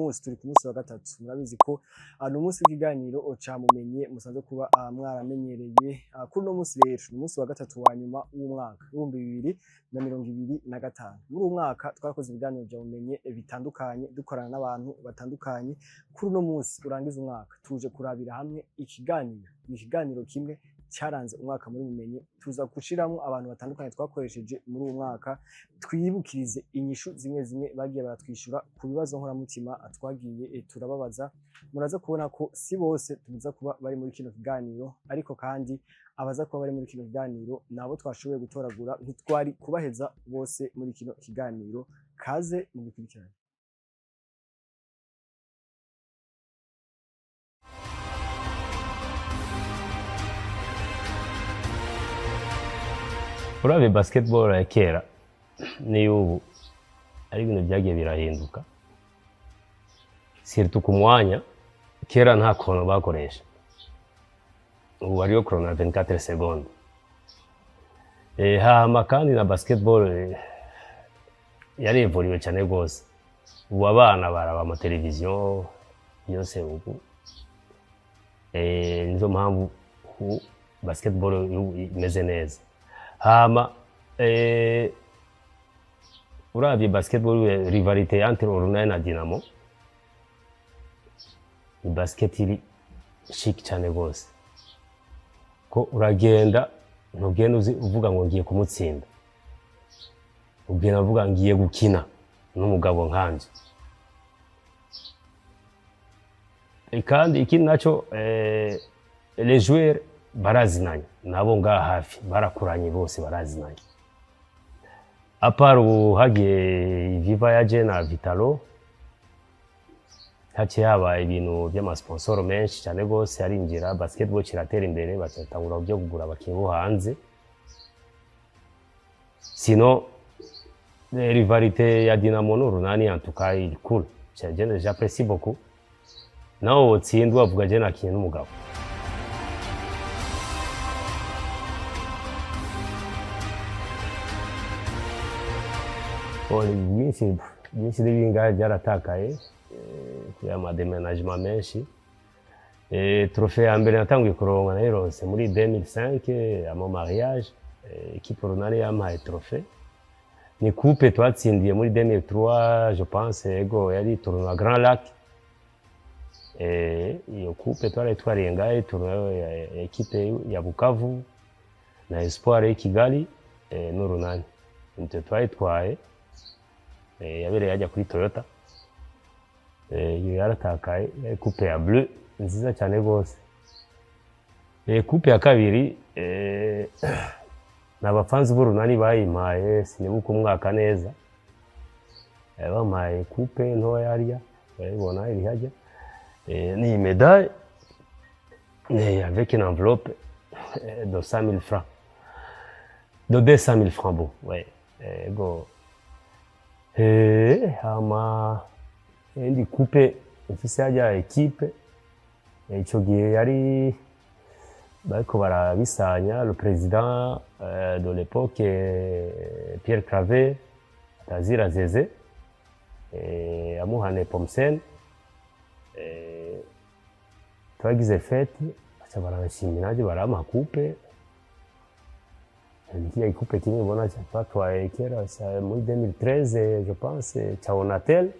Munsi turi ku munsi wa gatatu. Murabizi ko ni umunsi w'ikiganiro ca Mumenye musanzwe kuba mwaramenyereye. Kuri uno munsi rero ni umunsi wa gatatu wa nyuma w'umwaka w'2025. Muri uwu mwaka twarakoze ibiganiro vya Mumenye bitandukanye, dukorana n'abantu batandukanye. Kuri uno munsi urangiza umwaka tuje kurabira hamwe ikiganiro, ni ikiganiro kimwe cyaranze umwaka muri Mumenye. Tuza gushiramwo abantu batandukanye twakoresheje muri uwu mwaka, twibukirize inyishu zimwe zimwe bagiye baratwishyura ku bibazo nkoramutima twagiye turababaza. Muraza kubona ko si bose tuza kuba bari muri kino kiganiro, ariko kandi abaza kuba bari muri kino kiganiro nabo twashoboye gutoragura, ntitwari kubaheza bose muri kino kiganiro. Kaze mu gikurikirane. Uravye basketball ya kera n'iy'ubu, ari ibintu byagiye birahinduka, surtout ku mwanya. Kera nta chrono bakoresha, ubu hariyo chrono ya 24 secondes. Hama kandi na basketball yarevuriwe cyane rwose. Ubu abana baraba amateleviziyo yose ubu. Nizo mpamvu ubu basketball y'ubu imeze neza. Hama uravye basketball, rivalité entre Urunani na Dinamo ni basket iri chic cyane rwose, ko uragenda, ntugenda uzi uvuga ngo ngiye kumutsinda, ugenda uvuga ngiye gukina n'umugabo nkanje. Kandi ikindi naco, les joueurs barazinanye nabo ngaha hafi, barakuranye bose, barazinanye, à part ubu hagiye Viva yaje na Vitalo, haciye haba ibintu by'amasponsoro menshi cyane rwose arinjira, basketball kiratera imbere, batangura byo kugura abakinnyi bo hanze. Sinon rivalité ya Dinamo n'Urunani en tout cas iri cool. J'apprécie beaucoup. Nawe wotsindwa avuga je nakinye n'umugabo. Bon, byinshi byinshi n'ibingahe byaratakaye kubera amadéménagement menshi. Trophée ya mbere natanguye kuronka nayironse muri 2005 à mon mariage. Équipe Urunani yampaye trophée, ni coupe twatsindiye muri 2003 je pense. Ego, yari tournoi Grand Lac. Iyo coupe twari twariye ngahe, tournoi ya équipe ya Bukavu na Espoir y'i Kigali n'Urunani, nitwe twayitwaye. Yabereye hajya kuri Toyota. Iyo yaratakaye, yari coupe ya bleu nziza cyane rwose. Coupe ya kabiri ni abafanzi b'Urunani bayimpaye, sinibuka umwaka neza. Bampaye coupe ntoya harya urayibona iri hajya. Ni médaille avec une enveloppe de 100 000 francs, de 200 000 francs. Bon, ouais, ego. Hama indi coupe mfise hajya équipe, ico gihe yari bariko barabisanya, le président de l'époque, Pierre Claver Tazira Zeze, amuhane Pomsen, twagize fête, baca baranshimira nanjye barampa coupe. Kiriya gicoupe kimwe ubona twatwaye kera muri 2013 je pense, ca Onatel,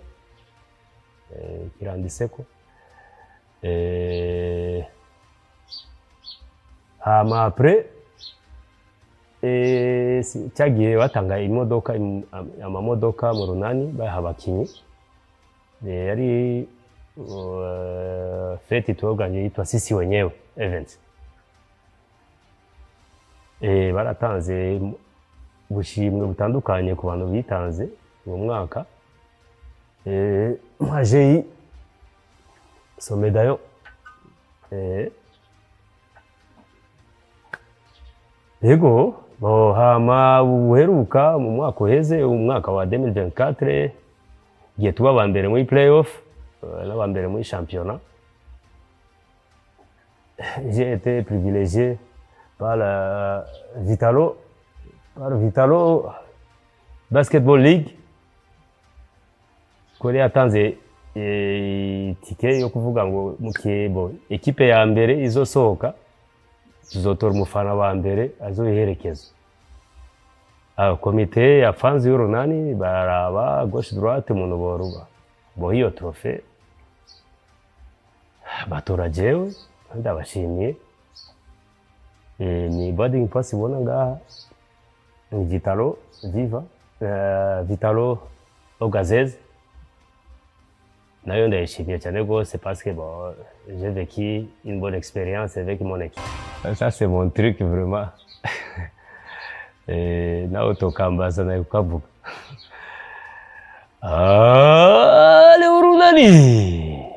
kiranditseko. Hama après cyagiye batanga imodoka, amamodoka mu Runani baha abakinyi. Yari fête twoganye yitwa Sisi Wenyewe event. Baratanze ubushimwe butandukanye ku bantu bitanze uwo mwaka. Moi j'ai eu ce médaillon. Yego, bo hama uheruka mu mwaka uheze, umwaka wa 2024, giye tuba aba mbere muri playoff n'aba mbere muri championnat. J'ai été privilégié par la Vitalo, par Vitalo Basketball League, ko yari yatanze Itike yo kuvuga ngo mukebo ekipe ya mbere izosohoka, tuzotora umufana wa mbere azoyiherekeza. Ah, komite ya fans y'Urunani bararaba gauche droite, umuntu boruba boha iyo trophée, batora jewe. Ndabashimiye. Ni boarding pass ibona ngaha, ni Vitalo Viva, Vitalo Ogazez, nayo ndayishimiye cyane rwose parce que bon, j'ai vécu une bonne expérience avec mon équipe. Ça, c'est mon truc vraiment. Nawe utokambaza nawe ukavuga ale Urunani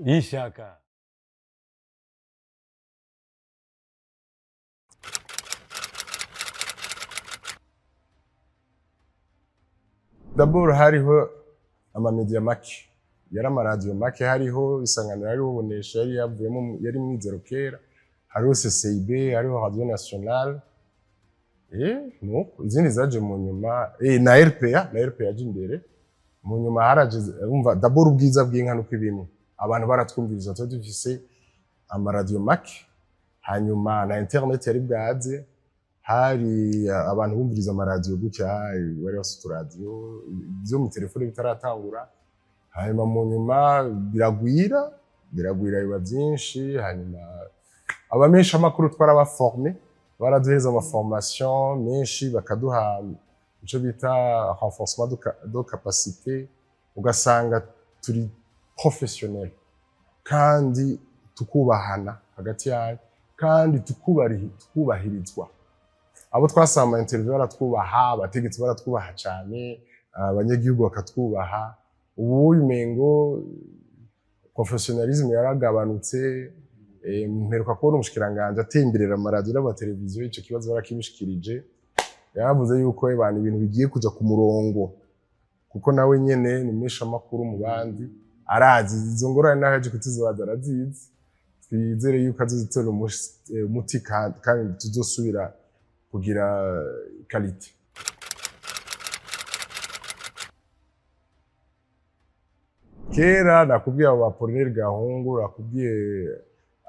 ishaka. D'abord hariho amamedia make, yari amaradiyo make, hariho Isanganiro, hariho Bonesha yari yavuyemo, yari Mwizero kera, hariho CCIB, hariho Radio Nationale, nuko izindi zaje mu nyuma, na RPA, na RPA yaje imbere mu nyuma. Haraje, umva, d'abord ubwiza bw'inka nuko ibimwe abantu baratwumviriza. Tuba dufise amaradiyo make, hanyuma na internet yari bwaze. Hari abantu bumviriza amaradiyo gutya, bari bafite uturadiyo byo mu telefone bitaratangura. Hanyuma mu nyuma biragwira, biragwira, biba byinshi. Hanyuma abamenyesha amakuru twarabaforme, baraduhereza amaformation menshi, bakaduha icyo bita renforcement de capacité, ugasanga turi professionnel kandi tukubahana hagati yayo kandi tukubahirizwa. Abo twasaba ama interview baratwubaha, abategetsi baratwubaha cyane, abanyagihugu bakatwubaha. Ubu umengo professionnalisme yaragabanutse. Mperuka kubona umushikiranganji atemberera amaradiyo n'amateleviziyo, ico kibazo barakimushikirije, yaravuze yuko abantu ibintu bigiye kuja ku murongo, kuko nawe nyene ni amakuru mu bandi, arazi izo ngorane, naho yaje kutuzibaza arazizi. Twizere yuko azozitora umuti kandi tuzosubira kugira qualité. Kera nakubwiye abo ba Apollinaire Gahungu, nakubwiye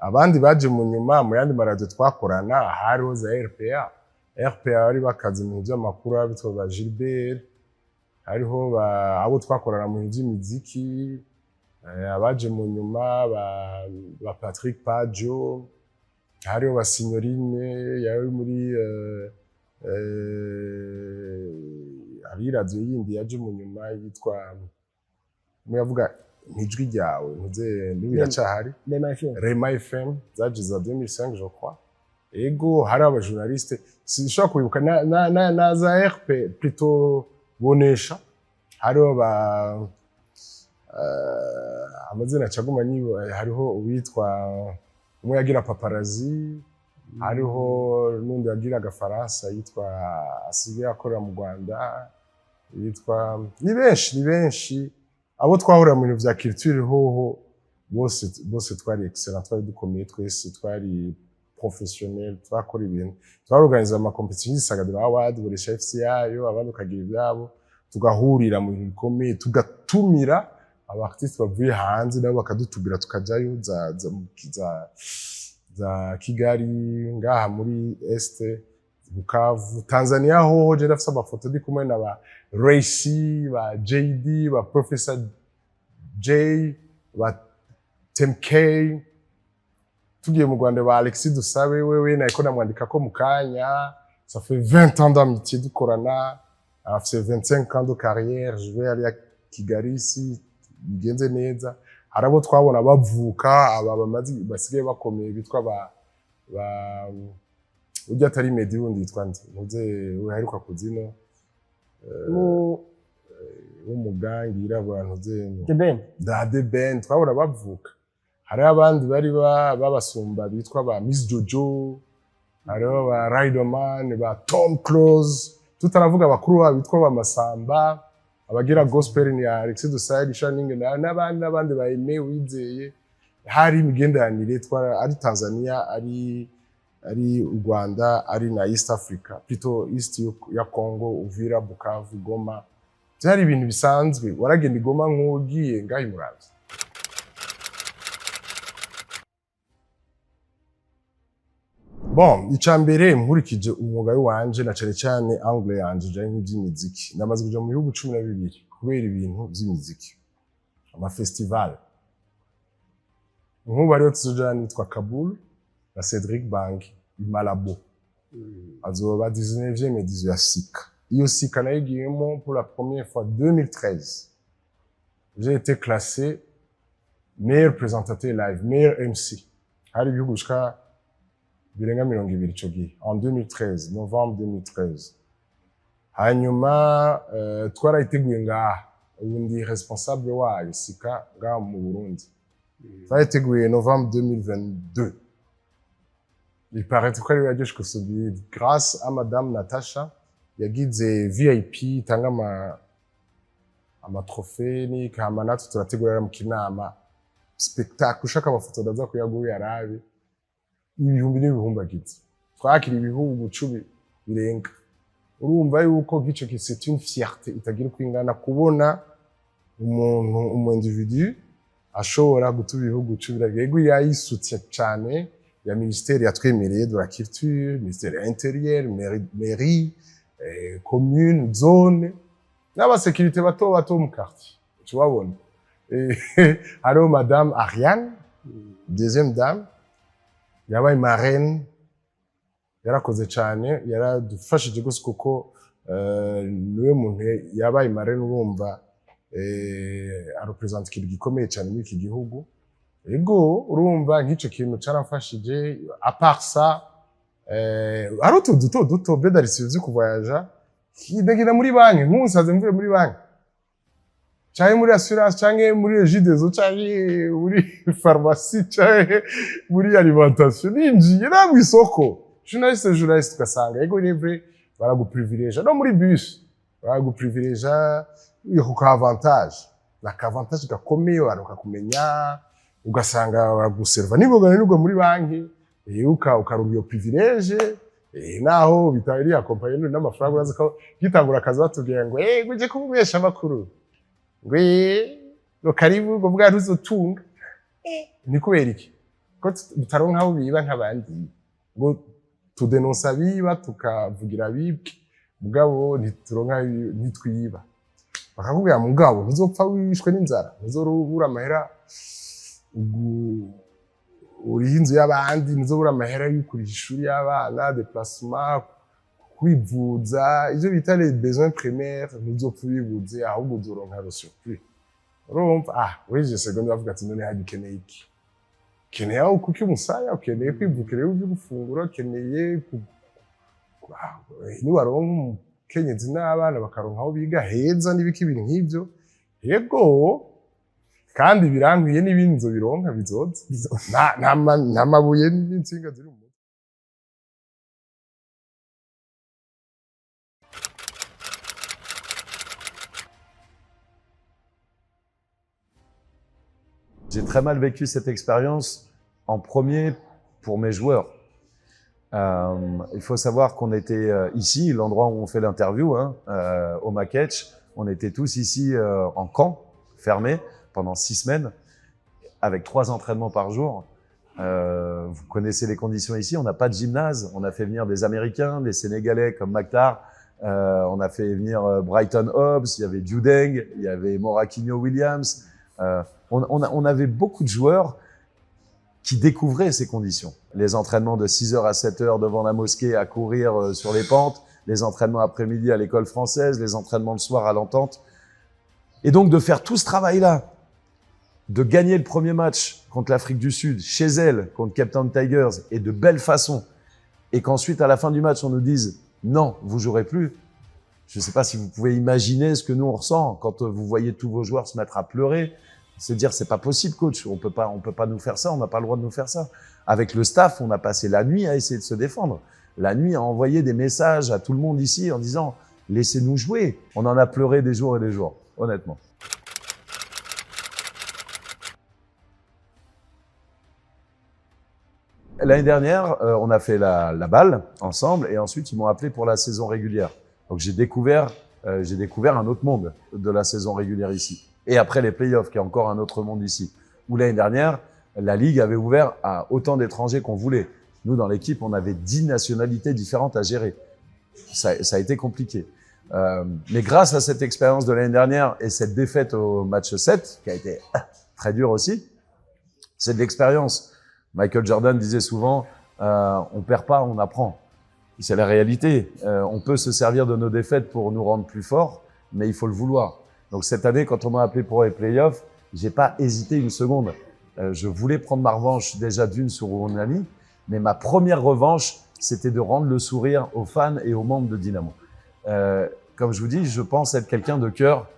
abandi baje mu nyuma mu yandi maradiyo twakorana, hariho za RPA. RPA bari bakaze mu bintu by'amakuru, abitwa ba Gilbert, hariho abo twakorana mu bintu by'imiziki, abaje mu nyuma ba Patrick Pajo, hariho ba Signorine yari muri hari radiyo yindi yaje mu nyuma yitwa, umwe yavuga Ntijwi Ryawe, ntuze n'ibiracahari. Rema FM. Rema FM zaje za 2005, je crois. Ego, hari abajournaliste sinshobora kwibuka na za RP, plutôt Bonesha, hariho ba amazina acaguma nyiba, hariho uwitwa umwe yagira Paparazi, hariho n'undi yagira agafaransa yitwa, asigaye akorera mu Rwanda, yitwa, ni benshi, ni benshi abo twahurira mu bintu vya culture. Hoho bose bose twari excellent, twari dukomeye twese, twari professionnel, twakora ibintu, twarorganiza ama competition y'Isanganiro Award, Bonesha FC yayo, abandi ukagira ibyabo, tugahurira mu bintu bikomeye, tugatumira aba artiste bavuye hanze nabo bakadutumira, tukajayo za Kigali, ngaha muri Est, Bukavu, Tanzania. Hoho je ndafise amafoto ndi kumwe na ba Racy, ba JD, ba Professor J, ba Temk, tugiye mu Rwanda ba Alexis Dusabe, wewe nariko namwandika ko mu kanya, ça fait 20 ans d'amitié dukorana, afise 25 ans de carrière, je vais aller à Kigali si bigenze neza. Hari abo twabona bavuka, aba bamaze basigaye bakomeye bitwa ba ujya atari Meddy wundi yitwa nde, ntuze uheruka kuzino mu w'umugangi yirabura, ntuze? The Ben. Da The Ben twabona bavuka. Hariho abandi bari babasumba bitwa ba Miss Jojo, hariho ba Riderman, ba Tom Close, tutaravuga abakuru babo bitwa ba Masamba, abagira gospel ni Alexis Dusabe, Shaninge n'abandi n'abandi ba Aimé Wizeye. Hari imigenderanire twara ari Tanzania, ari u Rwanda, ari na East Africa, plutôt East ya Congo, Uvira, Bukavu, Goma. Byari ibintu bisanzwe, waragenda i Goma nk'ugiye ngaho i Muramvya. Bon, icya mbere, nkurikije umwuga wanje na cane cane angle yanje ijanye n'ivy'imiziki, namaze kuja mu bihugu 12 kubera ibintu vy'imiziki, amafestival. Nk'ubu hariho tuzojana nitwa Kabul na Cedric Bank i Malabo, azoba 19e édition ya Sika. Iyo Sika nayo igiyemo pour la première fois 2013. J'ai été classé meilleur présentateur live, meilleur MC. Hari ibihugu bishika birenga 20 ico gihe, en 2013, novembre 2013. Hanyuma twarayiteguye ngaha, ubu ndi responsable wayo Sika ngaha mu Burundi. Twayiteguye novembre 2022. Il paraît ko ariwe yaryoshe gusubira grâce à madame Natasha yagize VIP itanga amatrophées ni kama, natwe turategura mu kinama spectacle. Ushaka amafoto ndaza kuyaguha yarabe, ibihumbi n'ibihumbi agize. Twakira ibihugu 10 birenga. Urumva yuko nk'ico ki c'est une fierté itagira uko ingana kubona umuntu, umu individu, ashobora gutuma ibihugu 10 birenga. Yego, yayisutse cane ya ministère yatwemereye de la culture, ministère intérieur, mairie, commune, zone, n'abasécurité bato bato mu quartier tubabona. Hariho madame Ariane, deuxième dame, yabaye marraine, yarakoze cyane, yaradufashije gose kuko niwe muntu yabaye marraine. Urumva arepresenta ikintu gikomeye cyane muri iki gihugu. Ego, urumva nk'ico kintu caramfashije. À part ça, hari utuntu duto duto bedarisi vyo kuvoyaja, ndagenda muri banki, nk'umusazi mvuye muri banki canke muri assurance canke muri Regideso canke muri pharmacie canke muri alimentation, ninjiye na mw'isoko, journaliste, journaliste, ugasanga ego ni vrai baraguprivileja, no muri bus baraguprivileja ku ka avantage, na ka avantage gakomeye, abantu bakakumenya, ugasanga baraguserva niboga nibwo muri banki, ukaronka iyo privilège, naho bitari accompagné n'amafaranga. Urazi ko gitangura akazi batubwira ngo uje kubumesha amakuru, ngo ngo karibu, ngo bwa ntuzotunga. Ni kubera iki ko tutaronka aho biba nk'abandi? Ngo tudenonsa abiba, tukavugira abibwe, mugabo ntituronka, ntitwiba. Bakakubwira mugabo ntuzopfa wishwe n'inzara, ntuzorubura amahera uriha inzu y'abandi, ntuzobura amahera yo kuriha ishuri y'abana, déplacement, kwivuza, ivyo bita les besoins primaires, ntuzopfa ubibuze, ahubwo uzoronka le surplus. Urumva, weje seconde bavuga ati none hajya ukeneye iki? Ukeneye aho kuki umusaya, ukeneye kwivuka, ukeneye ivyo gufungura, ukeneye niwaronka umukenyezi n'abana bakaronka aho biga heza n'ibiki, ibintu nk'ivyo. Yego, kandi birankwiye n'ibindi nzobironka bizoza. Nta mabuye n'intsinga ziri mu mutwe. J'ai très mal vécu cette expérience en premier pour mes joueurs. Il faut savoir qu'on était ici, l'endroit où on fait l'interview, hein, au Maketch. On était tous ici en camp, fermé, pendant 6 semaines, avec trois entraînements par jour. Vous connaissez les conditions ici, on n'a pas de gymnase. On a fait venir des Américains, des Sénégalais comme Maktar. On a fait venir Brighton Hobbs, il y avait Dudeng, il y avait Morakinho Williams. On avait beaucoup de joueurs qui découvraient ces conditions. Les entraînements de 6h à 7h devant la mosquée à courir sur les pentes, les entraînements après-midi à l'école française, les entraînements le soir à l'entente. Et donc de faire tout ce travail-là, de gagner le premier match contre l'Afrique du Sud, chez elle, contre Cape Town Tigers, et de belle façon, et qu'ensuite, à la fin du match, on nous dise non, vous jouerez plus. Je ne sais pas si vous pouvez imaginer ce que nous on ressent quand vous voyez tous vos joueurs se mettre à pleurer, se dire c'est pas possible, coach, on peut pas nous faire ça, on n'a pas le droit de nous faire ça. Avec le staff, on a passé la nuit à essayer de se défendre, la nuit à envoyer des messages à tout le monde ici en disant laissez-nous jouer. On en a pleuré des jours et des jours, honnêtement. L'année dernière, on a fait la BAL ensemble et ensuite ils m'ont appelé pour la saison régulière. Donc j'ai découvert J'ai découvert un autre monde de la saison régulière ici. Et après les playoffs, qui est encore un autre monde ici. Où l'année dernière, la Ligue avait ouvert à autant d'étrangers qu'on voulait. Nous, dans l'équipe, on avait 10 nationalités différentes à gérer. Ça a été compliqué. Mais grâce à cette expérience de l'année dernière et cette défaite au match 7, qui a été très dure aussi, c'est de l'expérience. Michael Jordan disait souvent, on perd pas, on apprend. C'est la réalité. On peut se servir de nos défaites pour nous rendre plus forts, mais il faut le vouloir. Donc cette année, quand on m'a appelé pour les playoffs, j'ai pas hésité une seconde. Je voulais prendre ma revanche déjà d'une sur Urunani, mais ma première revanche, c'était de rendre le sourire aux fans et aux membres de Dynamo. Comme je vous dis, je pense être quelqu'un de cœur.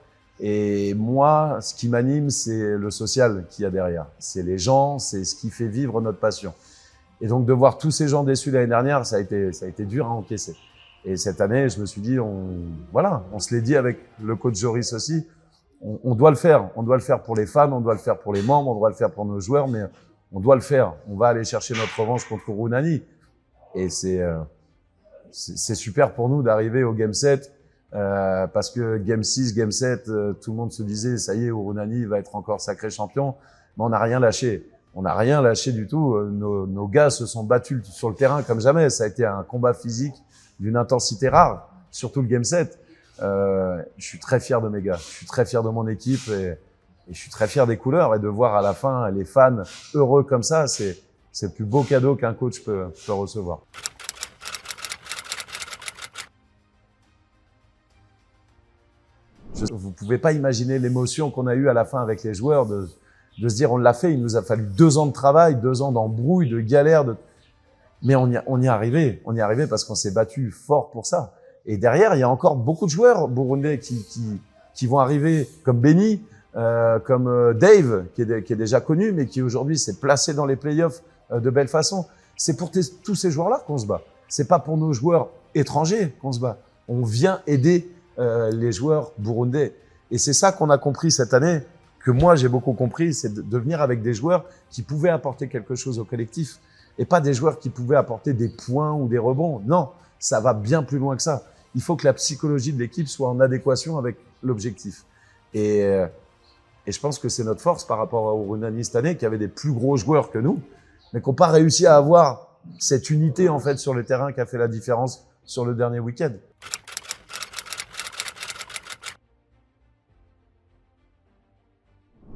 Et moi, ce qui m'anime, c'est le social qu'il y a derrière. C'est les gens, c'est ce qui fait vivre notre passion. Et donc, de voir tous ces gens déçus l'année dernière, ça a été dur à encaisser. Et cette année, je me suis dit, on se l'est dit avec le coach Joris aussi, on doit le faire. On doit le faire pour les fans, on doit le faire pour les membres, on doit le faire pour nos joueurs, mais on doit le faire. On va aller chercher notre revanche contre Urunani. Et c'est super pour nous d'arriver au Game 7, parce que Game 6, Game 7, tout le monde se disait, ça y est, Urunani va être encore sacré champion. Mais on n'a rien lâché. On n'a rien lâché du tout. Nos gars se sont battus sur le terrain comme jamais. Ça a été un combat physique d'une intensité rare, surtout le Game 7. Je suis très fier de mes gars. Je suis très fier de mon équipe et je suis très fier des couleurs. Et de voir à la fin les fans heureux comme ça, c'est le plus beau cadeau qu'un coach peut recevoir. Vous pouvez pas imaginer l'émotion qu'on a eue à la fin avec les joueurs de se dire on l'a fait. Il nous a fallu 2 ans de travail, 2 ans d'embrouille, de galère, mais on y est arrivé. On y est arrivé parce qu'on s'est battu fort pour ça. Et derrière, il y a encore beaucoup de joueurs burundais qui vont arriver, comme Benny, comme Dave, qui est déjà connu, mais qui aujourd'hui s'est placé dans les playoffs de belle façon. C'est pour tous ces joueurs-là qu'on se bat. C'est pas pour nos joueurs étrangers qu'on se bat. On vient aider les joueurs burundais. Et c'est ça qu'on a compris cette année, que moi j'ai beaucoup compris, c'est de venir avec des joueurs qui pouvaient apporter quelque chose au collectif et pas des joueurs qui pouvaient apporter des points ou des rebonds. Non, ça va bien plus loin que ça. Il faut que la psychologie de l'équipe soit en adéquation avec l'objectif. Et je pense que c'est notre force par rapport à Urunani cette année, qui avait des plus gros joueurs que nous, mais qui n'ont pas réussi à avoir cette unité en fait sur le terrain qui a fait la différence sur le dernier week-end.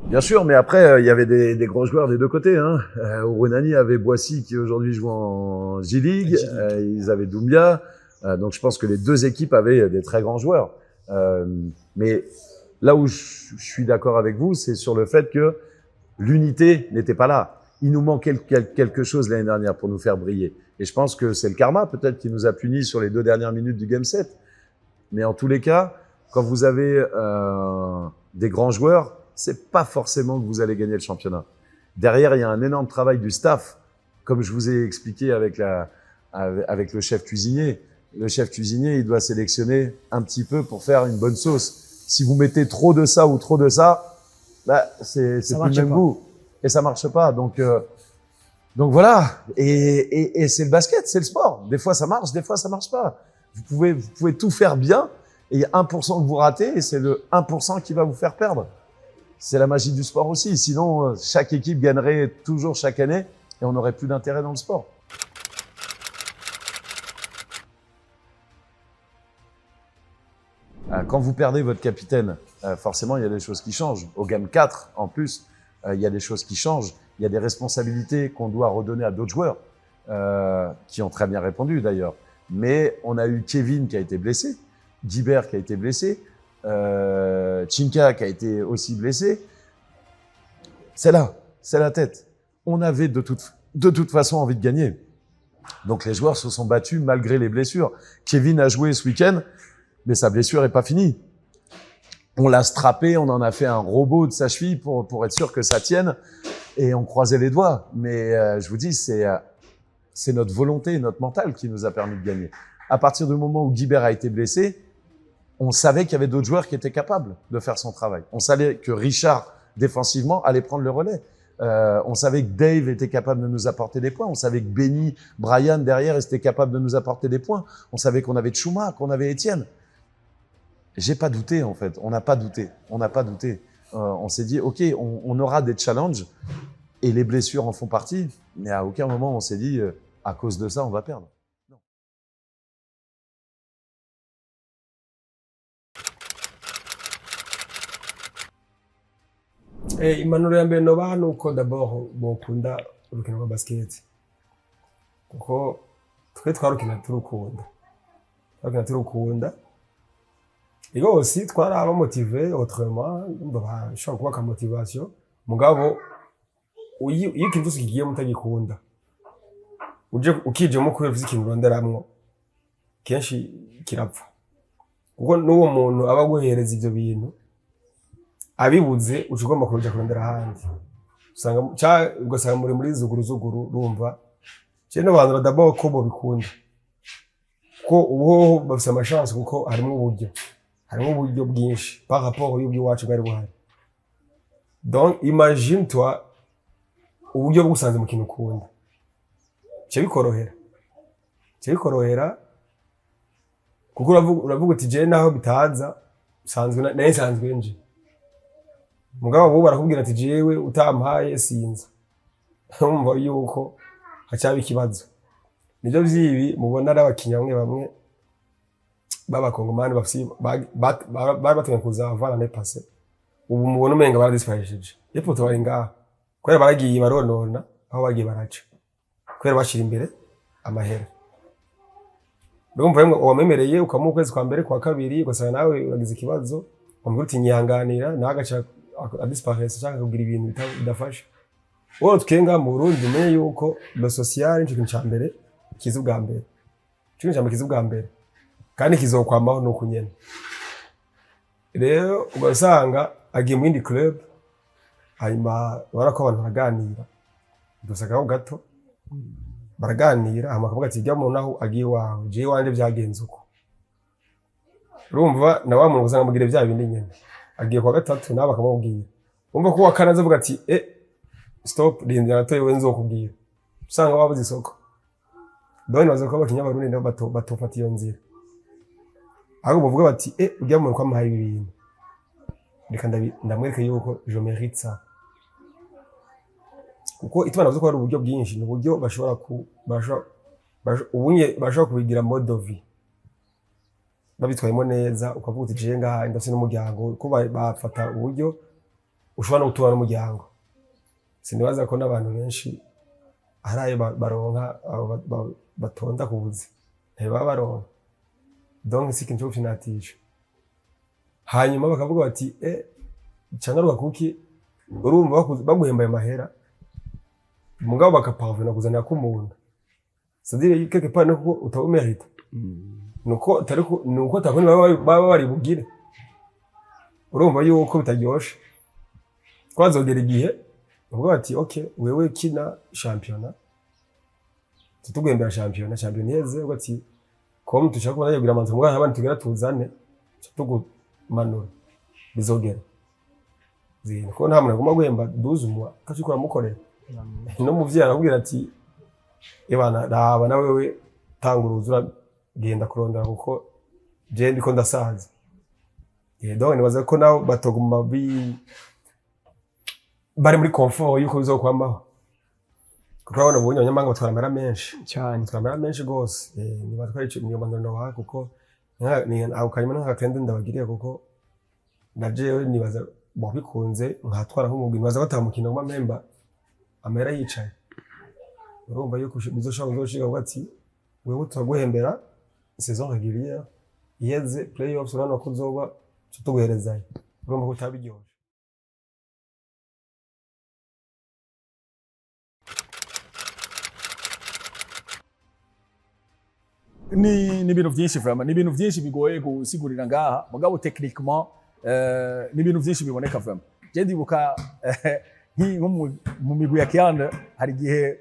Bien sûr, mais après, il y avait des grands joueurs des deux côtés. Hein. Urunani avait Boissy qui aujourd'hui joue en G-League. Ils avaient Doumbia. Donc je pense que les deux équipes avaient des très grands joueurs. Mais là où je suis d'accord avec vous, c'est sur le fait que l'unité n'était pas là. Il nous manquait quelque chose l'année dernière pour nous faire briller. Et je pense que c'est le karma peut-être qui nous a punis sur les 2 dernières minutes du Game 7. Mais en tous les cas, quand vous avez des grands joueurs, c'est pas forcément que vous allez gagner le championnat. Derrière, il y a un énorme travail du staff, comme je vous ai expliqué avec le chef cuisinier. Le chef cuisinier, il doit sélectionner un petit peu pour faire une bonne sauce. Si vous mettez trop de ça ou trop de ça, bah, c'est plus le même goût. Et ça marche pas. Donc voilà. Et c'est le basket, c'est le sport. Des fois, ça marche, des fois, ça marche pas. Vous pouvez tout faire bien et il y a 1% que vous ratez et c'est le 1% qui va vous faire perdre. C'est la magie du sport aussi. Sinon, chaque équipe gagnerait toujours chaque année et on n'aurait plus d'intérêt dans le sport. Quand vous perdez votre capitaine, forcément, il y a des choses qui changent. Au Game 4, en plus, il y a des choses qui changent. Il y a des responsabilités qu'on doit redonner à d'autres joueurs, qui ont très bien répondu d'ailleurs. Mais on a eu Kevin qui a été blessé, Guibert qui a été blessé, Chinka qui a été aussi blessé. C'est là, c'est la tête. On avait de toute façon envie de gagner. Donc les joueurs se sont battus malgré les blessures. Kevin a joué ce week-end, mais sa blessure n'est pas finie. On l'a strappé, on en a fait un robot de sa cheville pour être sûr que ça tienne, et on croisait les doigts. Mais je vous dis, c'est notre volonté, notre mental qui nous a permis de gagner. À partir du moment où Guibert a été blessé, on savait qu'il y avait d'autres joueurs qui étaient capables de faire son travail. On savait que Richard, défensivement, allait prendre le relais. On savait que Dave était capable de nous apporter des points. On savait que Benny, Brian, derrière, étaient capables de nous apporter des points. On savait qu'on avait Chuma, qu'on avait Étienne. J'ai pas douté en fait. On n'a pas douté. On n'a pas douté. On s'est dit, ok, on aura des challenges et les blessures en font partie, mais à aucun moment on s'est dit, à cause de ça, on va perdre. Impanuro ya mbere nobaha ni uko d'abord bokunda urukino rwa basket, kuko twe twarukina turukunda, twarukina turukunda rwose, twaraba motivé autrement. Ndumva bashobora kubaka motivation, mugabo iyo ikintu cyose kigiyemo utagikunda, uje ukijemo kubera ufise ikintu uronderamwo, kenshi kirapfa, kuko n'uwo muntu aba aguhereza ivyo bintu abibuze, uca ugomba kuja kurondera ahandi. Usanga ugasanga muri zuguru zuguru. Urumva, je n'abantu d'abord ko bobikunda, ko ubu hoho bafise ama chance, kuko harimwo uburyo bwinshi par rapport y'ubw'iwacu bwari buhari. Donc imagine toi uburyo bwusanze mu kintu ukunda, bica bikorohera, kuko uravuga uti: "Je naho bitaza nsanzwe nari nsanzwe nje." Mugabo bo barakubwira ati: "Jewe utampaye sinza." Urumva yuko hacaba ikibazo. Nivyo vyibi mubona ari abakinyi bamwe bamwe b'abakongomani bafise bari bateganya kuza avant l'année passée, ubu mubona umenga baradisparishije epfo, bari ngaha kubera baragiye baronona aho bagiye baraca, kubera bashira imbere amahera. Urumva rero, wamwemereye ukamuha ukwezi kwa mbere, kwa kabiri, ugasanga nawe uragize ikibazo, wamubwira uti: "Nyihanganira", nawe agaca adisparesa cyangwa akakubwira ibintu bidafasha. Wowe twe ngaha mu Burundi, umenye yuko le social nico kintu ca mbere kiza ubwa mbere, ico kintu ca mbere kiza ubwa mbere kandi kizokwamaho nuko nyene. Rero ugasanga agiye mu yindi club, hanyuma urabona ko abantu baraganira dusagaho gato, baraganira, hama akavuga ati: "Jya muntu aho agiye iwawe, jewe iwanje vyagenze uko." Urumva na wa muntu usanga amubwira vya bindi nyene. Agiye kwa gatatu, nawe bakamubwira. Urumva ko uwa kane azavuga ati: "Eh, stop, rindira gatoya, wewe nzokubwira." Usanga wabuze isoko. Donc nibaza ko abakinyi b'Abarundi nabo batofata iyo nzira, ahubwo bavuga bati: "Eh, urya muntu ko amuhaye ibi bintu, reka ndamwereke yuko je mérite ça." Kuko itumanaho ko hari uburyo bwinshi, ni uburyo bashobora ku bashobora ubunye bashobora kubigira mode de vie babitwayemo neza, ukavuga uti: "Jewe ngaha ndafise n'umuryango." Ko bafata uburyo ushobora no gutura n'umuryango. Sinibaza ko n'abantu benshi hari ayo baronka, abo batonda ku buzi ntibaba baronka. Donc si ikintu cyo gufinatisha. Hanyuma bakavuga bati: "Eh, cangaruka kuki?" Urumva baguhembaye amahera, mugabo bakaparvena kuzanira ko umuntu, c'est-à-dire quelque part nuko utaba mérite, nuko atari nuko atakundi baba bari bugire. Urumva yuko bitaryoshe. Twazogera igihe bavuga bati: "Ok, wewe kina shampiyona, tutuguhembera shampiyona, shampiyona iheze uvuga ati comme tushaka kubona kugira amanzu, mugabo abandi tugera tuzane tugumanura." Bizogera zihenda, kuko nta muntu agomba guhemba 12 mois ataciko uramukorera. No muvyeyi arakubwira ati: "Ebana, raba na wewe, tanga uruzi, uragenda kurondera, kuko je ndiko ndasaza." Donc nibaza ko nabo batoguma bari muri confort yuko bizokwamaho, kuko urabona ubonye abanyamahanga batwara amahera menshi. Cyane. Batwara amahera menshi gose. Nibatwara ico niyo mpanuro nobaha, kuko ako kanyuma nk'akakende ndabagiriye, kuko na jewe nibaza bikunze nkatwara nk'umugwi, nibaza ko ata mukino nguma mpemba amahera yicaye. Urumva yuko bizoshobora kuzoshika kuvuga ati: "Wewe turaguhembera saison régulière, iheze playoffs urabona ko uzoba tuguherezayo." Urumva ko utabiryoshe. Ni ibintu byinshi vraiment, ni ibintu byinshi bigoye gusigurira ngaha, mugabo techniquement ni ibintu byinshi biboneka vraiment. Je ndibuka nko mu migwi ya Kiande, hari igihe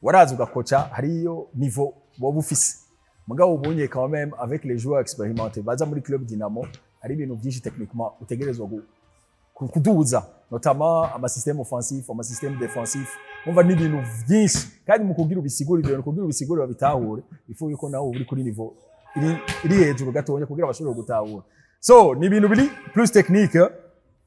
waraza ugakoca hariyo niveau woba ufise, mugabo ubunye quand même avec les joueurs expérimentés baza muri club Dynamo, hari ibintu byinshi techniquement utegerezwa kuduza, notamment ama système offensif, ama système défensif. Umva, ni ibintu byinshi, kandi mu kugira ubisigure ibyo bintu, kugira ubisigure babitahure, il faut yuko nawe uri kuri niveau iri hejuru gatonya kugira bashobore gutahura. So ni ibintu biri plus technique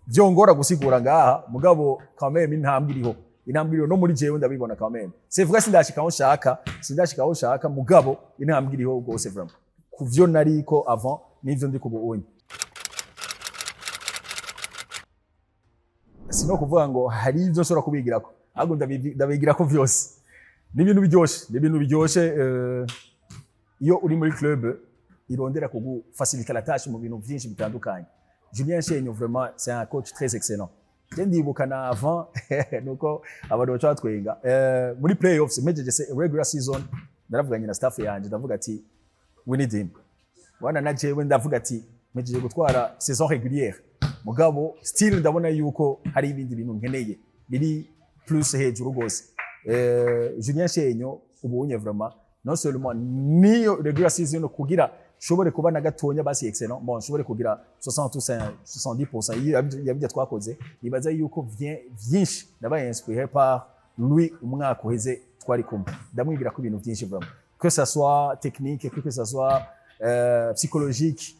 vyongora gusigura ngaha, mugabo quand même intambwe iriho, intambwe iriho no muri jewe ndabibona quand même. C'est vrai, sindashika aho nshaka, sindashika aho nshaka, mugabo intambwe iriho gose vraiment kuvyo nariko avant n'ivyo ndi kubu. Sino kuvuga ngo hari ivyo nshobora kubigirako, ahubwo ndabigirako vyose. Ni ibintu biryoshe, ni ibintu biryoshe iyo uri muri club irondera kugufacilita la tâche mu bintu vyinshi bitandukanye. Julien Shenyo vraiment, c'est un coach très excellent. Je ndibuka na avant nuko abantu baca batwenga muri playoffs mejeje regular season, naravuganye na staff yanje, ndavuga ati: "We need him." Wana na jewe ndavuga ati mejeje gutwara saison régulière, mugabo still ndabona yuko hari ibindi bintu nkeneye biri plus hejuru gose. Julien Shenyo ubunye vraiment, non seulement niyo regular season kugira shobore kuba na gatonya basi excellent, bon, shobore kugira 60 ou 70% yabijya twakoze, nibaza yuko vyinshi nabaye inspiré par lui. Umwaka uheze twari kumwe, ndamwigira ko ibintu byinshi vraiment, que ça soit technique, que ça soit psychologique,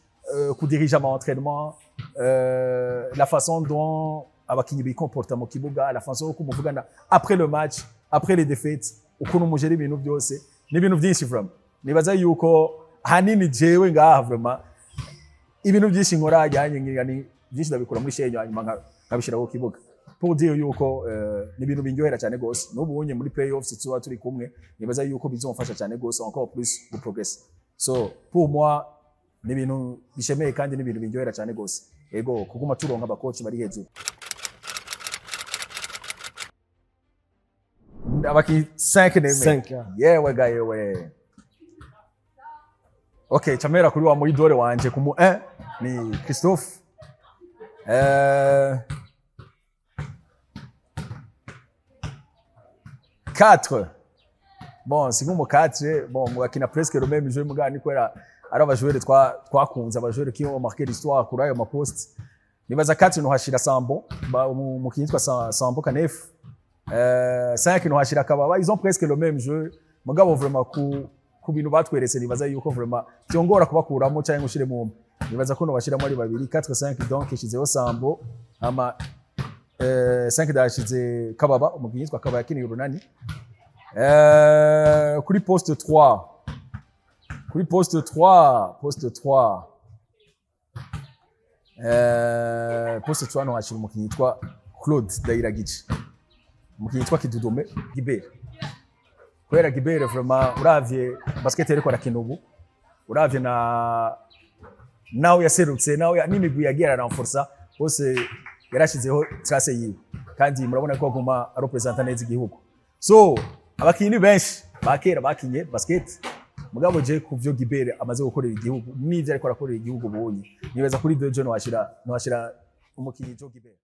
kudirija ama entraînement, la façon dont abakinyi bikomporta mu kibuga, la façon uko muvugana après le match, après les défaites, ukuntu mujera ibintu byose. Ni ibintu byinshi vraiment. Nibaza yuko hanini jewe ngaha vraiment ibintu byinshi nkora ajyanye ngira ni byinshi ndabikura muri Shenyo, hanyuma nkabishyira ku kibuga, pour dire yuko ni ibintu binyohera cyane gose. N'ubu unye muri playoffs tuba turi kumwe, nibaza yuko bizomfasha cyane gose encore plus gu progress. So pour moi ni ibintu bishemeye kandi ni ibintu binyohera cyane gose, ego, kuguma turonka abakoci bari hejuru. Abakinyi 5 neme? 5, yeah. Yewe ga yewe, okay, chamera kuri wa muidore wanje kumu 1 ni Christophe. 4, bon, si nkumu 4, bon, mugakina presque le même jeu, muga ni kwera ari abajoueur twakunze, abajoueur qui ont marqué l'histoire kuri ayo maposte. Nibaza 4 nohashira Sambo, umukinyi yitwa Sambo Kanef. 5 nohashira Kababa. Ils ont presque le même jeu, mugabo vraiment ku bintu batweretse, nibaza yuko vraiment byongora kubakuramo cyangwa ushiremo umwe. Nibaza ko nobashiramo ari babiri, 4 5. Donc ishizeho Sambo, ama 5 dashize Kababa, umukinyi yitwa Kababa yakiniye Urunani. Kuri poste 3, kuri poste 3, poste 3, poste 3 nohashira umukinyi yitwa Claude Ndayiragice, umukinyi yitwa Kidudome Gibert, kubera Gibert vraiment uravye basket ariko arakina ubu, uravye na nawe yaserutse, nawe n'imigwi yagiye ararenforsa bose, yarashizeho trace yiwe kandi murabona ko aguma arepresenta neza igihugu. So abakinyi ni benshi ba kera bakinye basket, mugabo je ku vyo Gibert amaze gukorera igihugu n'ivyo ariko arakorera igihugu ubunye, nibaza kuri Dojo no washira umukinyi Joe Gibert.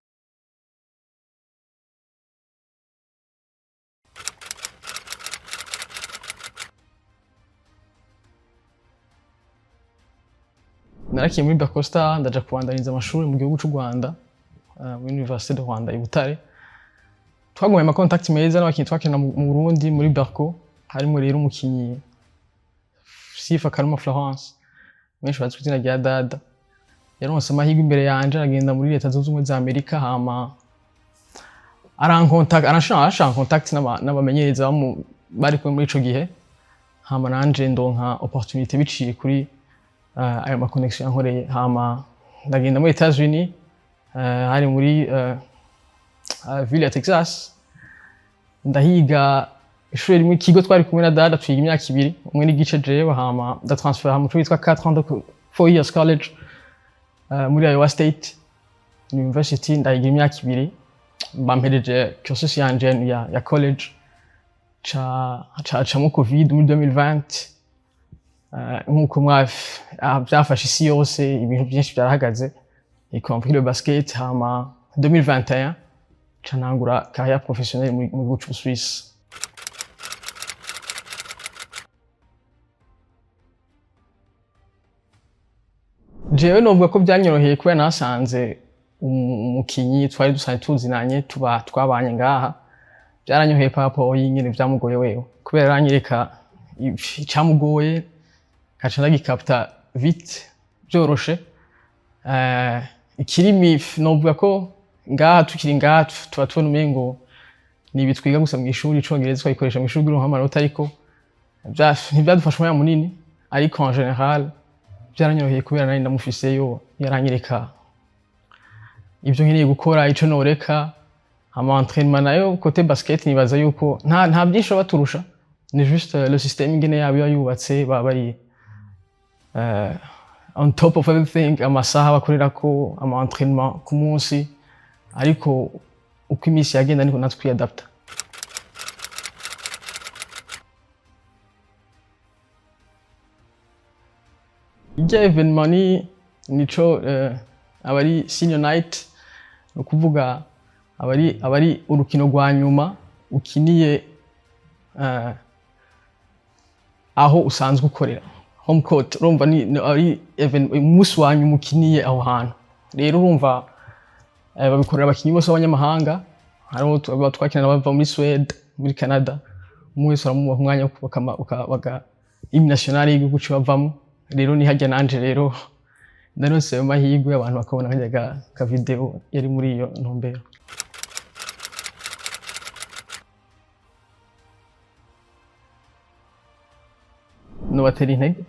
Narakiye muri Bacosta, ndaja kubandanyiriza amashuri mu gihugu cy'u Rwanda, muri Université de Rwanda i Butare. Twagumye ama contact meza n'abakinyi twakina mu Burundi muri Barco, harimo rero umukinyi Sifa Karuma Florence, benshi bazi ku izina rya Dada. Yaronse amahirwe imbere yanje, aragenda muri Leta Zunze Ubumwe za Amerika, hama arankontakta, aranshira en contact n'abamenyereza bari kumwe muri ico gihe, hama nanje ndonka opportunité biciye kuri ayo ma connection yankoreye, hama ndagenda muri Etats-Unis, hari muri ville ya Texas, ndahiga ishuri rimwe, ikigo twari kumwe na Dada, twiga imyaka 2 n'igice jewe, hama ndatransfera mu cyo witwa 4 ans de 4 years college muri Iowa State University, ndahiga imyaka 2, bampereje cursus yanje ya college, ca camo Covid muri 2020. Nk'uko byafashe isi yose, ibintu byinshi byarahagaze, y compris le basket. Hama 2021 ca ntangura carrière professionnelle mu gihugu c'Ubusuwisi. Jewe novuga ko byanyoroheye kubera nasanze umukinyi twari dusanzwe tuzinanye, tuba twabanye ngaha. Byaranyoheye par rapport y'ingene vyamugoye wewe, kubera aranyereka icamugoye, nkaca ndagikapta vite byoroshe. Ikirimi novuga ko ngaha tukiri ngaha tuba tubona umengo ni ibi twiga gusa mu ishuri, icongereza twayikoresha mu ishuri kugira ngo amanota, ariko ntibyadufasha umwanya munini. Ariko en général byaranyoroheye kubera nari ndamufiseyo, yaranyereka ibyo nkeneye gukora, ico noreka. Ama entraînement nayo côté basket nibaza yuko nta byinshi baba baturusha, ni juste le système ingene yabo iba yubatse, baba bari on top of everything, amasaha bakorerako ama entraînement ku munsi. Ariko uko iminsi yagenda niko natwe twiyadapta. Irya événement ni nico aba ari senior night, ni ukuvuga aba ari urukino rwa nyuma ukiniye aho usanzwe ukorera, home court. Urumva ni ari umunsi wa nyuma ukiniye aho hantu. Rero urumva babikorera abakinyi bose b'abanyamahanga. Hariho twakina bava muri Suède, muri Canada, umwe wese uramuha umwanya wo baga hymne nationale y'igihugu ciwe bavamo. Rero ni harya nanje rero naronse ayo mahirwe, abantu bakabona karya ka video yari muri iyo ntumbero. Nobatera intege,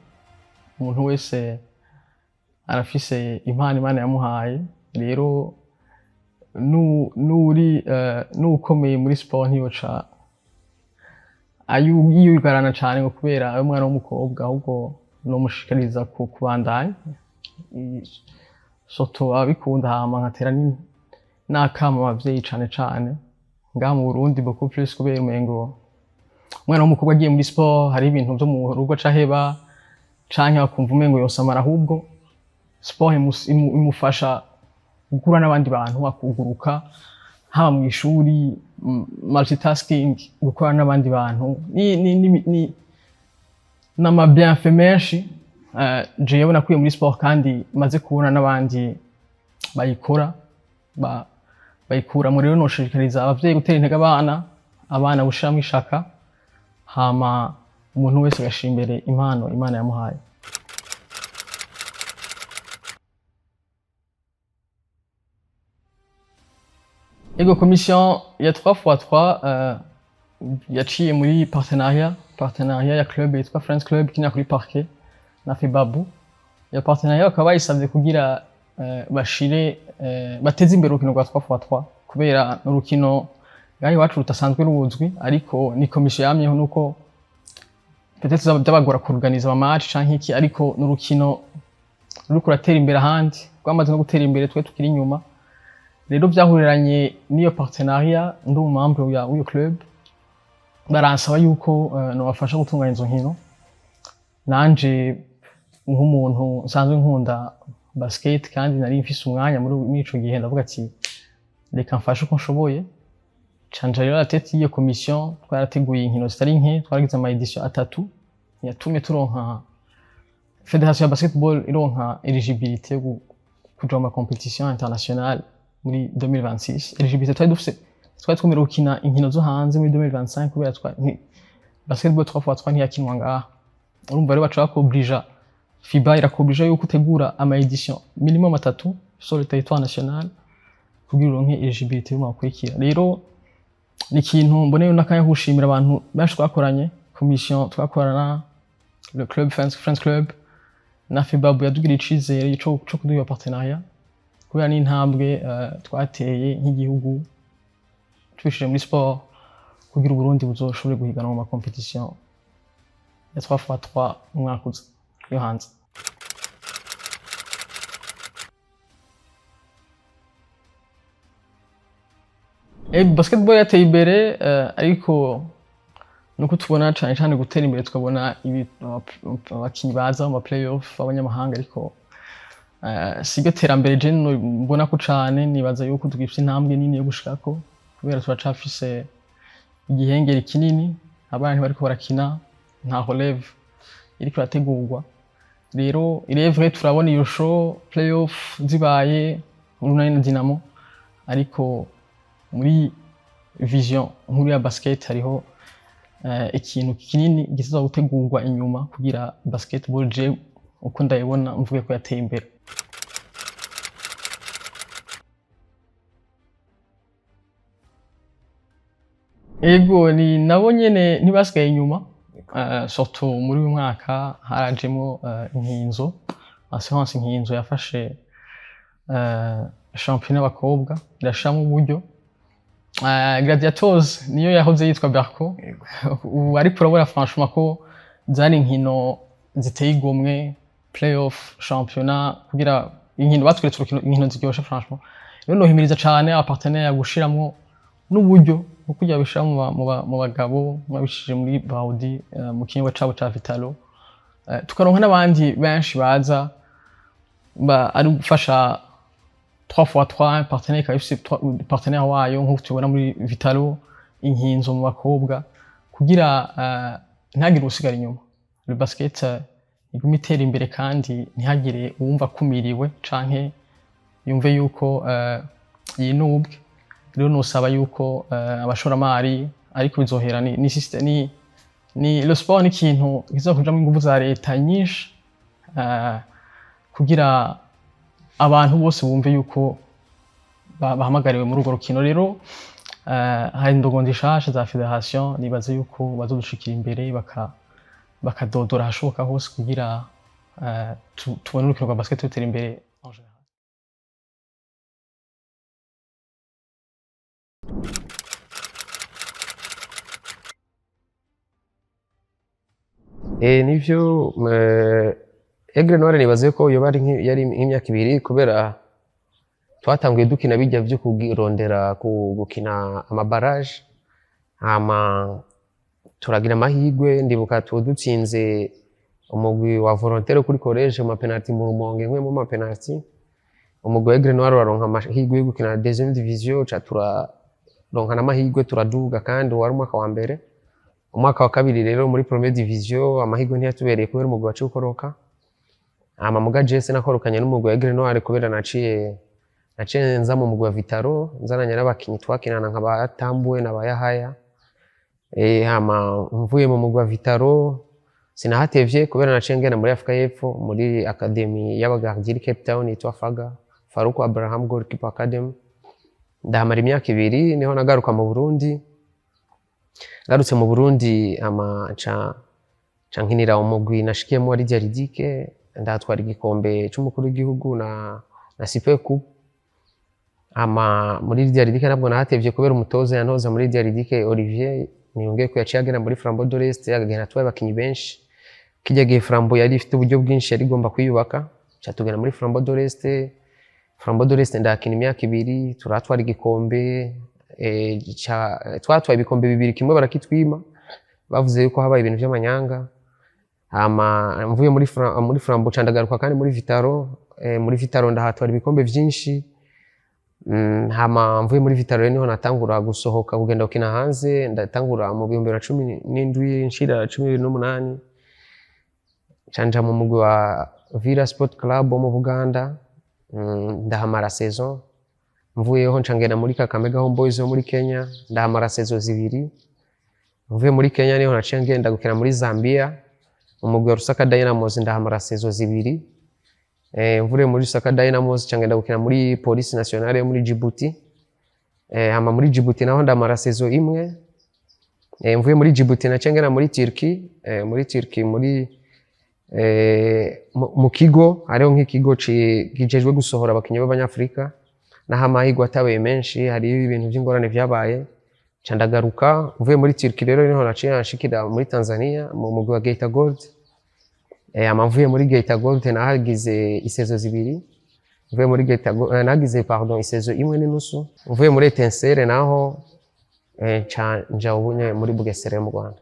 umuntu wese arafise impano Imana yamuhaye. Rero nuri n'ukomeye muri sport ntiyoca yiyugarana cane ngo kubera ari umwana w'umukobwa, ahubwo nomushishikariza kubandanya, surtout ababikunda. Hama nkatera n'akamo abavyeyi, cane cane ngaha mu Burundi beaucoup plus, kubera umengo umwana w'umukobwa agiye muri sport hari ibintu vyo mu rugo caheba, canke bakumva umengo yosamara. Ahubwo sport imufasha guhura n'abandi bantu, akuguruka, haba mu ishuri, multitasking, gukorana n'abandi bantu, ni n'ama bienfaits menshi. Jewe nakuye muri sport kandi maze kubona n'abandi bayikora bayikuramo. Rero noshishikariza abavyeyi gutera intege abana, abana gushiramwo ishaka, hama umuntu wese agashira imbere impano Imana yamuhaye. Ego, commission ya 3x3 yaciye muri partenariat ya club yitwa Friends Club ikinira kuri parquet na Febabu. Iyo partenariat bakaba bayisabye kugira bashire bateze imbere urukino rwa 3x3, kubera n'urukino ngaha iwacu rudasanzwe ruzwi. Ariko ni commission yamyeho, nuko peut-être byabagora kuorganiza ama match canke iki, ariko n'urukino ruriko ruratera imbere ahandi, rwamaze no gutera imbere, twe tukiri inyuma. Rero byahuriranye n'iyo partenariat, ndi umu membre w'iyo club, baransaba yuko nobafasha gutunganya izo nkino. Nanje nk'umuntu nsanzwe nkunda basket kandi nari mfise umwanya muri ico gihe, ndavuga ati reka mfashe uko nshoboye. Canja rero la tête y'iyo commission. Twarateguye inkino zitari nke, twaragize ama édition atatu yatumye turonka fédération ya basketball ironka éligibilité yo kuja mu ma compétition internationale muri 2026. Éligibilité twari dufise, twari twemerewe gukina inkino zo hanze muri 2025, kubera basketball 3x3 ntiyakinwa ngaha. Urumva rero baca bakoblija, FIBA irakoblija yuko utegura ama édition minimum atatu sur le territoire national kugira uronke éligibilité y'umwaka ukurikira. Rero ni ikintu mboneye n'akanya ko gushimira abantu benshi twakoranye, commission twakorana, le club Friends Club na FIBAB yatugiriye icizere co kuduha iyo partenariat, kubera n'intambwe twateye nk'igihugu tubishije muri sport kugira Uburundi buzoshobore guhiganwa mu ma compétition ya 3x3 umwaka uza yo hanze. Basketball yateye imbere, ariko nuko tubona cane cane gutera imbere, tukabona abakinyi baza mu ma playoff b'abanyamahanga, ariko siryo terambere je mbona ko cane. Nibaza yuko tugifise intambwe nini yo gushikako, kubera turacafise igihengeri kinini, abana ntibariko barakina, nta relève iriko irategurwa. Rero il est vrai turabona iyo show playoff zibaye, Urunani na Dynamo, ariko muri vision nkuru ya basket hariho ikintu kinini giza gutegurwa inyuma kugira basketball je uko ndayibona mvuge ko yateye imbere. Ego, ni nabo nyene ntibasigaye inyuma. Surtout muri uyu mwaka harajemo Inkinzo Assurance. Inkinzo yafashe championnat y'abakobwa, irashiramo uburyo. Gladiators niyo yahoze yitwa Berco ubu, ariko urabona franchement ko zari inkino ziteye igomwe, playoff, championnat, kugira inkino batweretse urukino, inkino ziryoshe franchement. Rero nohimiriza cane aba partenaire gushiramwo n'uburyo nko kugira bishira mu bagabo babishije muri Baudi, mu kinyobwa cabo ca Vitalo, tukaronka n'abandi benshi baza ari gufasha 3x3, partenaire ikaba ifise partenaire wayo nk'uko tubibona muri Vitalo, Inkinzo mu bakobwa, kugira ntihagire usigara inyuma, le basket igume itera imbere kandi ntihagire uwumva akumiriwe canke yumve yuko yinubwe. Rero nosaba yuko abashoramari, ariko bizohera ni system, ni le sport ni ikintu kizakujamwo inguvu za leta nyinshi, kugira abantu bose bumve yuko bahamagariwe muri urwo rukino. Rero hari indongozi nshasha za fédération, nibaze yuko bazodushikira imbere bakadodora ahashoboka hose kugira tubone urukino rwa basket rutera imbere en général. Nivyo, Aigle Noir nibaze ko yoba ari yari nk'imyaka 2, kubera twatanguye dukina bijya vyo kurondera gukina ama barrage, hama turagira amahirwe. Ndibuka tuba dutsinze umugwi wa volontaire kuri collège mu ma penalty mu Rumonge, nkwe mu ma penalty. Umugwi wa Aigle Noir uraronka amahirwe yo gukina deuxième division, ca turaronka n'amahirwe turaduga, kandi wari umwaka wa mbere. Umwaka wa kabiri rero muri première division amahirwe ntiyatubereye kubera umugwi waciye ukoroka. Hama muga jese nakorokanye n'umugwi wa Aigle Noir kubera naciye nza mu mugwi wa Vitalo, nzananye n'abakinyi twakinana nka ba Tambwe na ba Yahaya. Hama mvuye mu mugwi wa Vitalo sinahatevye kubera naciye ngenda muri Afrika y'Epfo muri academy y'aba gardien Cape Town yitwa Faga, Faruku Abraham Goalkeeper Academy, ndahamara imyaka 2, niho nagaruka mu Burundi. Ngarutse mu Burundi, ama nca nkinira umugwi nashikiyemo wari Diaridike, ndatwara igikombe c'umukuru w'igihugu na Super Coupe. Ama muri Diaridike nabwo nahatevye kubera umutoza yantoza muri Diaridike, Olivier Niyongeye, ko yaciye agenda muri Flambeau de l'Est, agenda atwaye abakinyi benshi. Kijya gihe Flambeau yari ifite uburyo bwinshi, yari igomba kwiyubaka, ca tugenda muri Flambeau de l'Est. Flambeau de l'Est ndakina imyaka 2, turatwara igikombe, twatwaye ibikombe bibiri, kimwe barakitwima, bavuze yuko habaye ibintu vy'amanyanga. Hama mvuye muri Flambeau ca ndagaruka kandi muri Vitalo. Muri Vitalo ndahatwara ibikombe vyinshi. Hama mvuye muri Vitalo rero niho natangura gusohoka kugenda gukina hanze. Ndatangura mu 2017 nshira 18, canja mu mugwi wa Villa Sport Club wo mu Buganda. Ndahamara saison. Mvuyeho nca ngenda muri Kakamega Homeboys yo muri Kenya, ndahamara saison 2. Mvuye muri Kenya niho naciye ngenda gukina muri Zambia mu mugwi wa Lusaka Dynamos, ndahamara saison 2. Mvuye muri Lusaka Dynamos nca ngenda gukina muri Police Nationale yo muri Djibouti. Hama muri Djibouti naho ndamara saison 1. Mvuye muri Djibouti naciye ngenda muri Turkey. Muri Turkey muri mu kigo hariho nk'ikigo kijejwe gusohora abakinyi b'abanyafrika, naho amahirwe atabaye menshi, hariyo ibintu by'ingorane vyabaye, nca ndagaruka. Mvuye muri Turkey rero niho naciye nshikira muri Tanzania mu mugwi wa Geita Gold. Hama mvuye muri Geita Gold nahagize i saison 2. Mvuye muri Geita Gold nahagize, pardon, i saison 1.5. Mvuye muri Etincelle naho nca nja ubunye muri Bugesera yo mu Rwanda.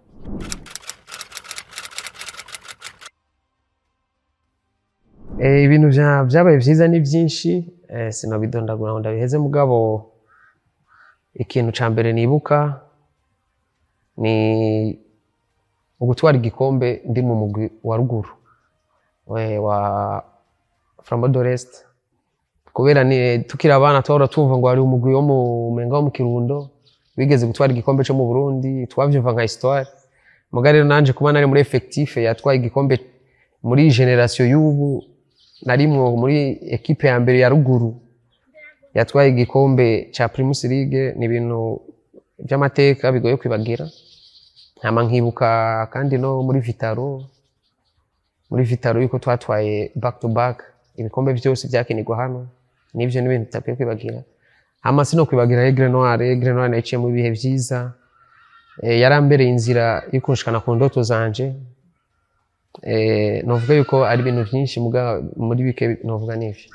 Ibintu vyabaye vyiza ni vyinshi, sinobidondagura ngo ndabiheze, mugabo ikintu ca mbere nibuka ni ugutwara igikombe ndi mu mugwi wa ruguru wa Flambeau de l'Est, kubera ni tukiri abana twahora twumva ngo hari umugwi wo mu Menga wo mu Kirundo wigeze gutwara igikombe co mu Burundi, twavyumva nka histoire. Muga rero nanje kuba nari muri effectif yatwaye igikombe muri génération y'ubu, narimwo muri équipe ya mbere ya ruguru yatwaye igikombe ca Primus League, ni ibintu by'amateka bigoye kwibagira. Hama nkibuka kandi no muri Vital'O, muri Vital'O yuko twatwaye back to back ibikombe byose byakinirwa hano, nivyo n'ibintu tutakwiye kwibagira. Hama sino kwibagira Aigle Noir. Aigle Noir naciye mu bihe vyiza, yarambereye inzira yo kunshikana ku ndoto zanje. Novuga yuko ari ibintu vyinshi, muga muri bike novuga n'ivyo.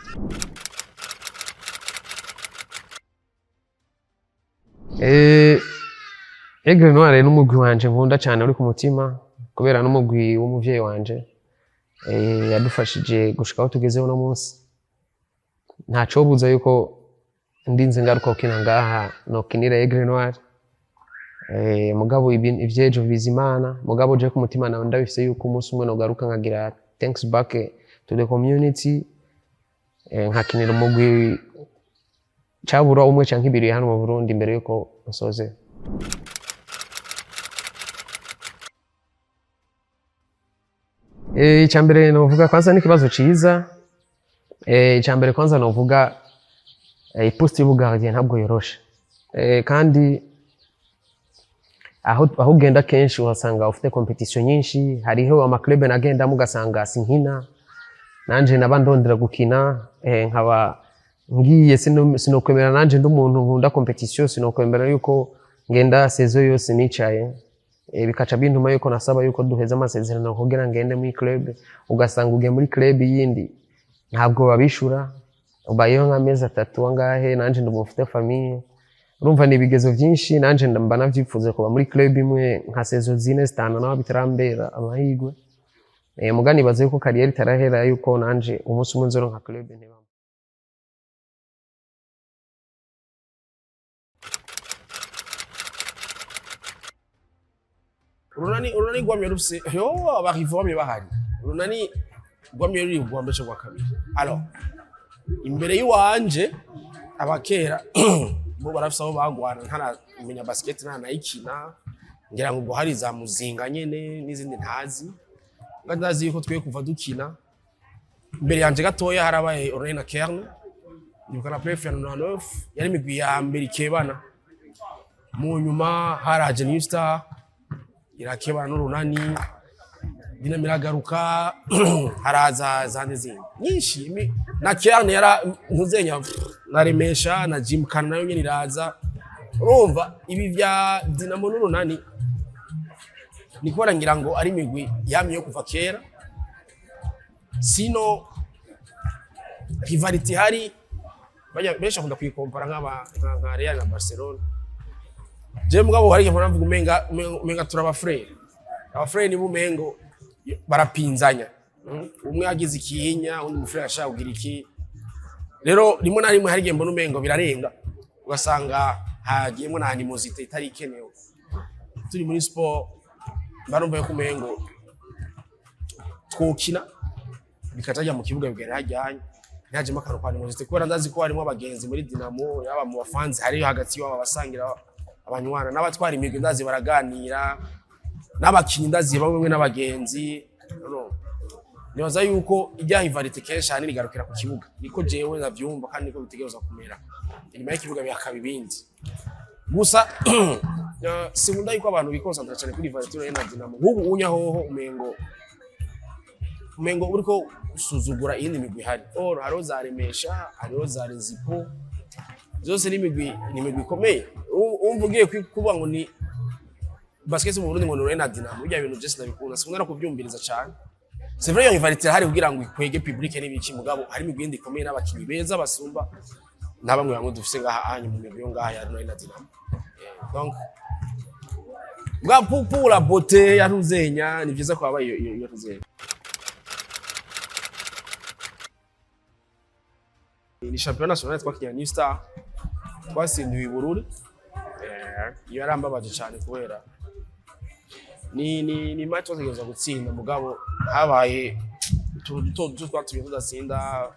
Aigle Noir n'umugwi wanje nkunda cyane, uri ku mutima kubera n'umugwi w'umuvyeyi wanje, yadufashije gushika aho tugezeho uno munsi. Ntacobuza yuko ndinze ngaruka gukina ngaha nokinira Aigle Noir. Mugabo ivyejo bizimana, mugabo je ku mutima nawe ndabifise yuko umunsi umwe nogaruka nkagira thanks back to the community, nkakinira umugwi cabura umwe canke ibiri hano mu Burundi imbere yuko nsoze. Icya mbere novuga kwanza ni ikibazo ciza. Icya mbere kwanza novuga, iposte y'ubugardien ntabwo yoroshe. Kandi aho ugenda kenshi uhasanga ufite competition nyinshi. Hariho amaclub nagendamo ugasanga sinkina, nanje naba ndondera gukina, nkaba ngiye sinokwemera, nanje ndi umuntu nkunda competition, sinokwemera yuko ngenda saison yose nicaye. Bikaca bintuma yuko nasaba yuko duheza amasezerano kugira ngende muri club. Ugasanga ugiye muri club yindi ntabwo babishura, ubayeho nk'amezi 3 angahe. Nanje ndi umuntu ufite famille, urumva ni ibigezo byinshi. Nanje mba navyifuza kuba muri club imwe nka saison 4, 5, naho bitarambera amahirwe. Muga nibaza yuko carrière itarahera, yuko nanje umunsi umwe nzoronka club ntibamo. Urunani rwamye rufise yo abarivo bamye bahari. Urunani rwamye ruri rwa mbere rwa kabiri. Alors imbere y'iwanje abakera bo barafise aho bagwana, ntaramenya basket ntanayikina, ngira ngo ubwo hari za Muzinga nyene n'izindi ntazi. Nga ndazi yuko twe kuva dukina imbere yanje gatoya harabaye Urunani na Kern, ndibuka na PF ya 99 yari imigwi ya mbere ikebana. Mu nyuma haraje New Star irakebana n'Urunani, Dinamo iragaruka, haraza zande zindi nyinshi, na Kern yara ntuzenya na Remesha na Jim Kana nayo nyene iraza. Urumva ibi vya Dinamo n'Urunani ni kubera ngira ngo ari imigwi yamye yo kuva kera, sino rivalité hari bajya benshi bakunda kuyikompara nka Real na Barcelona. Je mugabo hari igihe mvuga umenga turaba frère, aba frère ni bumengo barapinzanya. Umwe agize ikihinya undi mufrère ashaka kugira iki. Rero rimwe na rimwe hari igihe mbona umengo birarenga, ugasanga hagiyemo na animosité itari ikenewe. Turi muri sport barumva yuko umengo twokina bikatajya mu kibuga bigera hajyanye ntihajemo akantu ka animosité, kubera ndazi ko harimo abagenzi muri Dinamo, yaba mu bafanzi hariyo hagati y'aba basangira abanywana n'abatwara imigwi ndazi baraganira, n'abakinyi ndazi bamwe n'abagenzi. No. Nibaza yuko ijya rivalité kenshi ahanini igarukira ku kibuga, niko jewe ndavyumva kandi niko bitegerezwa kumera. Inyuma y'ikibuga bihakaba ibindi. Gusa sinkunda yuko abantu bikonsantra cyane kuri rivalité na Dinamo. Nk'ubu unya hoho umengo uriko usuzugura iyindi migwi ihari. Or hariho za Remesha, hariho za Rezipo, zose ni imigwi ikomeye. Umva ugiye kuvuga ngo ni basket mu Burundi ngo ni Urunani na Dinamo, bijya bintu byose ndabikunda, sinkunda no kubyumviriza cyane. C'est vrai iyo rivalité irahari kugira ngo ikwege public n'ibiki, mugabo hari imigwi yindi ikomeye n'abakinyi beza basumba na bamwe bamwe dufise ngaha anyu mu migwi yo ngaha ya Urunani na Dinamo. Donc bwa pour la beauté ya Ruzenya ni vyiza ko habaye iyo Ruzenya. Ni championnat national twakinye New Star, twatsindiwe i Bururi. Iyo yarambabaje cyane kubera ni match twategerezwa gutsinda, mugabo habaye utuntu duto duto twatumye tudatsinda,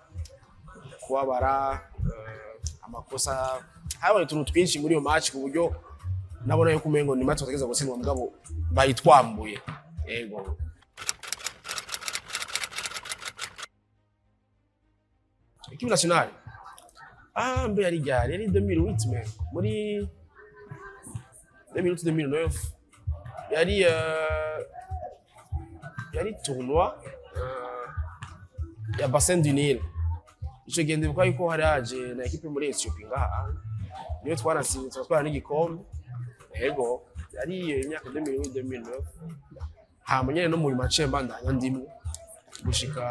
kubabara, amakosa, habaye utuntu twinshi muri iyo match ku buryo nabona yuko umengo ni match twategerezwa gutsindwa, mugabo bayitwambuye. Yego. Équipe nationale, ah mbe yari ryari? Yari 2008 mais muri 2008 2009 yari tournoi ya Bassin du Nil. Ico gihe ndibuka yuko hari haje na équipe muri Ethiopia ngaha, niyo twaratsinze, turatwara n'igikombe. Ego, yari iyo imyaka 2008 2009. Hama nyene no mu nyuma naciye mbandanya ndimwo gushika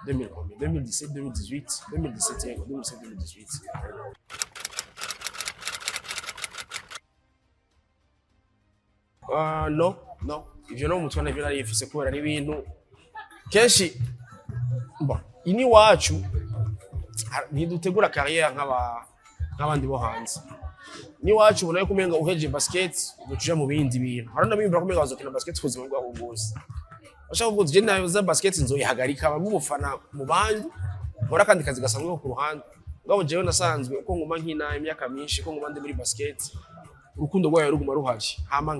2000 combien, 2017, 2018, 2017, yego, 2017, 2018. No, ivyo no mu mutwe navyo nari mfise, kubera n'ibintu kenshi bon ini iwacu ntidutegura carrière nk'abandi bo hanze. N'iwacu ubona yuko umenga uhejeje basket ugaca uja mu bindi bintu. Hari n'abiyumvira ko umenga bazokina basket ubuzima bwabo bwose. Bashaka kuvuga uti: "Je naza basket nzoyihagarika, bamwe umufana mu bandi, nkora akandi kazi gasanzwe ko ku ruhande." Ngabo jewe nasanzwe uko nguma nkina imyaka myinshi, ko nguma ndi muri basket, urukundo rwayo ruguma ruhari. Hama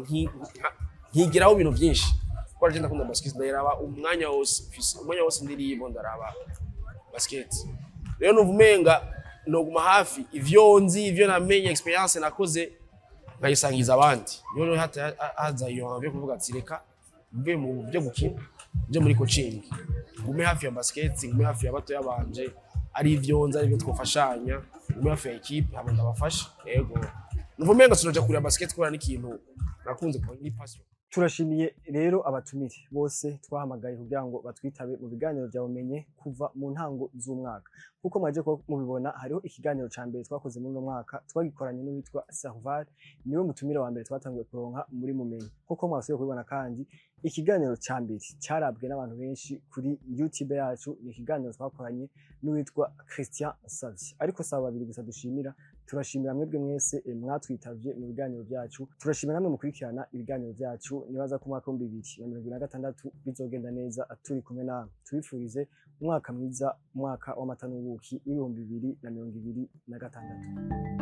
nkigiraho ibintu byinshi, kuko je ndakunda basket, ndayiraba umwanya wose mfise, umwanya wose ndiribo ndaraba basket. Rero numva umenga noguma hafi ivyo nzi, ivyo namenye, experience nakoze, nkayisangiza abandi. Niyo rero hata haza iyo envie yo kuvuga ati: "Reka mve mu byo gukina nje muri coaching, ngume hafi ya basket, ngume hafi ya batoya banje, ari ivyo nzi, ari ivyo twofashanya, ngume hafi ya équipe, hama ndabafasha." Yego, numva umenga sinoja kureba basket kubera n'ikintu nakunze kuba ni passion. Turashimiye rero abatumire bose twahamagaye kugira ngo batwitabe mu biganiro bya Bumenye kuva mu ntango z'umwaka. Kuko mwaje kuba mubibona, hariho ikiganiro ca mbere twakoze muri uno mwaka, twagikoranye n'uwitwa Serval, niwe mutumire wa mbere twatanguye kuronka muri Mumenye. Kuko mwasubiye kubibona kandi, ikiganiro ca mbere carabwe n'abantu benshi kuri YouTube yacu ni ikiganiro twakoranye n'uwitwa Christian Savye. Ariko si abo babiri gusa dushimira, turashimira mwebwe mwese mwatwitavye mu biganiro byacu, turashimira namwe mukurikirana ibiganiro byacu. Nibaza ko umwaka w'2026 bizogenda neza turi kumwe namwe. Tubifurize umwaka mwiza, umwaka w'amata n'ubuki w'ibihumbi 2026.